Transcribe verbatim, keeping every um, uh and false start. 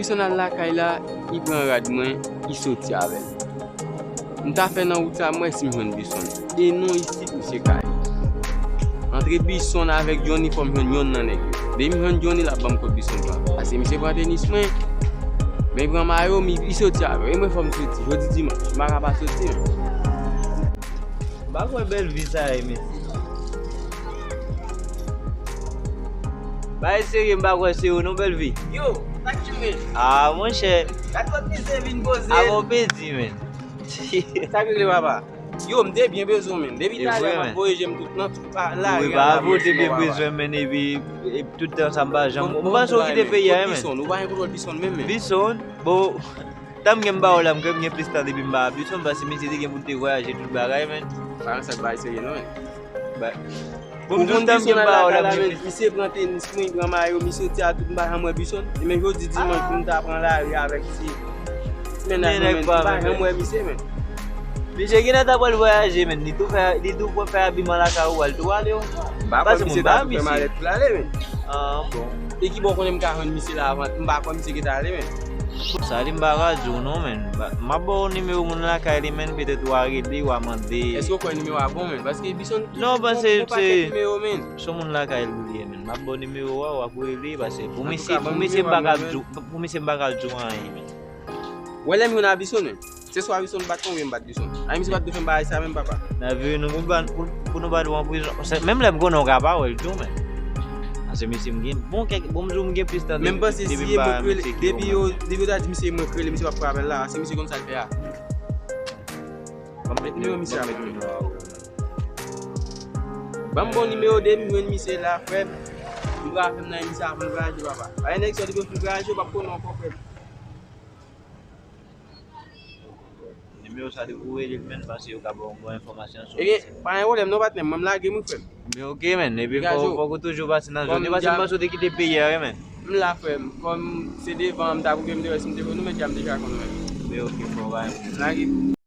Bison al lakay la, li pran rad mwen, li soti avè l. M ta fè nan wout sa, m wè si m jwenn Bison. E non, isit misye ka ye. Antre Bison avèk Johnny, fò m jwenn yonn nan nèg yo. Depi m jwenn Johnny, l ap ban m kot Bison pran. Paske misye pran tenis mwen, men li pran mayo m, li soti avè l. E mwen, fò m soti. Jodi dimanch, m pa ka pa soti, men. M pa kwè bèl vi sa ye, mesye. Bay serye, m pa kwè se ou non, bèl vi. Yo, sa k rive? Ah, monchè. Gad kot misye vin poze. Ah, bon pedi, men. Sa k rive, papa? Yo, m te byen bezwen, men. Depi talè, m ap voye je m tout nan tout lari an la, monchè, papa. Ou te byen bezwen, men, epi, epi tout tan sa, m pa janm, m panse w kite peyi a, men. Bison, ou pa gen kontwòl Bison menm, men. Bison, bon, tan m gen m ba w la, m gen, m gen plis tan depi m ba Bison, paske misye te gen pou l te vwayaje tout bagay, men. Pa nan sa k bay serye, non, men. Ba, pou m di w tan m gen m ba w la, m gen plis. Misye pran tenis mwen, li pran mayo, misye soti a tout, m pa janm wè Bison. E men jodi dimanch, pou m ta pran lari avèk ti mennaj mwen, men, m pa janm wè misye, men. Misye genlè ta pral vwayaje, men. Li tou fè, li tou fè abiman lakay ou, al tou ale, w. M pa kwè misye ta tou fè malèt pou l ale, men. Ah, bon. E ki bò w konnen m ka jwenn misye la avan? M pa kwè misye gentan ale, men. Sa li m pa ka di w non, men. M ap ba w nimewo moun lakay li, men, petèt w a rele, w a mande. Èske w kwè nimewo a bon, men? Paske Bison tou gon pakèt nimewo, men. Non, paske se, se yon moun lakay li ye, men. M ap ba w nimewo a, w ap rele, paske pou misye, pou misye m pa ka di w, pou misye m pa ka di w anyen, men. Wè lè m jwenn a Bison, men. Se swa Bison bat mwen oubyen m bat Bison. Ay, misye pa t dwe fè m bagay sa menm, papa. Nan vi nou pou, pou, pou nou pa t an prizon. Se, menm lè m konnen w ka pa wè l tou, men. Paske misye m gen, bon, kèk, bon, m di w m gen plis tan depi, depi m pa wè misye ki yo, men. Depi yo ta di misye mwen k rele, misye p ap pran apèl la, se misye konn sa l fè a. Ban m nimewo misye a, frè m. Ban m bon nimewo, depi m jwenn misye la, frè m. M pral fè m nan misye avan l vwayaje, papa. Ay, nèg sa, depi yo fin vwayaje, yo p ap konnen ankò, frè m. Nimewo sa depi w rele l, men, paske yo ka ba w bon enfòmasyon sou misye. Ebyen, pa gen pwoblèm non, patnè m, mwen m lage m wi, frè m. Men oke, men, epi fò, fòk ou toujou pase nan zòn yo, paske m panse w te kite peyi a, wi, men. M la, frè m, kòm se devan an m ta bouke, m te wè si m te konn ou, men dja m deja konn ou, men. Men oke, frè, w pa gen pwoblèm. M lage.